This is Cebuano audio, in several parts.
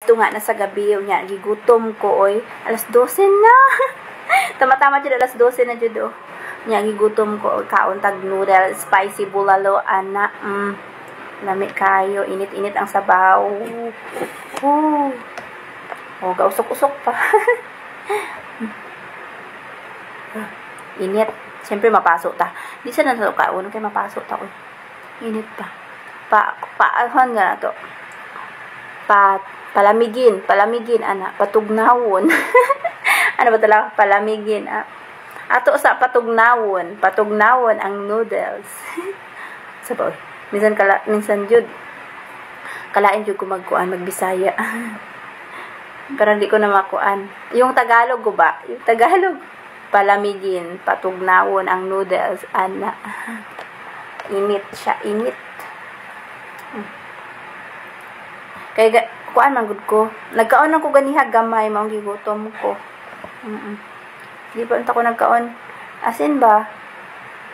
Ito nga na sa gabi nya gigutom ko oy. Alas 12 na. Tama-tama jud alas 12 na jud oh. Nya gigutom ko kaon tag noodle, spicy bulalo ana. Lami kayo, init-init ang sabaw. Oh. Oh, gausok-usok pa. Init. Siyempre mapaso ta. Di sa na kaon kay mapaso ta oy. Init pa. Pa paahon nga to. Pa palamigin, palamigin ana, patugnawon. Ano ba talaga palamigin? Ah? Ato sa patugnawon, patugnawon ang noodles. Sa ba, minsan kala minsan jud kalain jud ko magkuan magbisaya. Pero hindi ko na makuan. Yung Tagalog ko ba? Yung Tagalog, palamigin, patugnawon ang noodles ana. Init siya, init. Kay kuan man gud ko. Nagkaon ako ganiha gamay maong gigutom ko. Di pa unta ko nagkaon. Asin ba?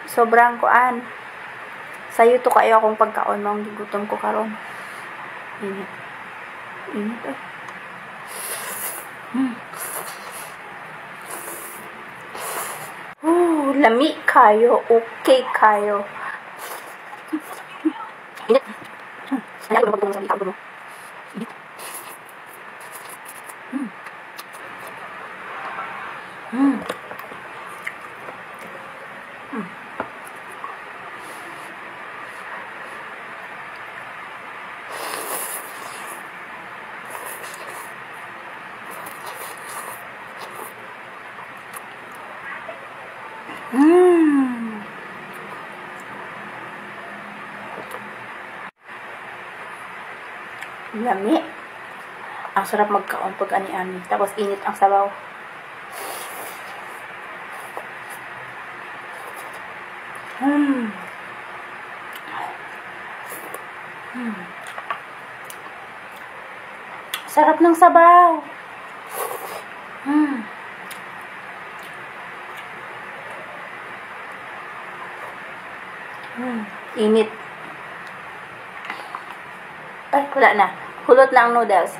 Sobrang kuan. Sayo to kayo akong pagkaon maong gigutom ko karon. Init. Init eh. Lami kayo. Okay kayo. Init. Lami. Ang sarap magkaon pag ani-ani. Tapos init ang sabaw. Sarap ng sabaw. Init. Ay, wala na. Hulot na ang noodles.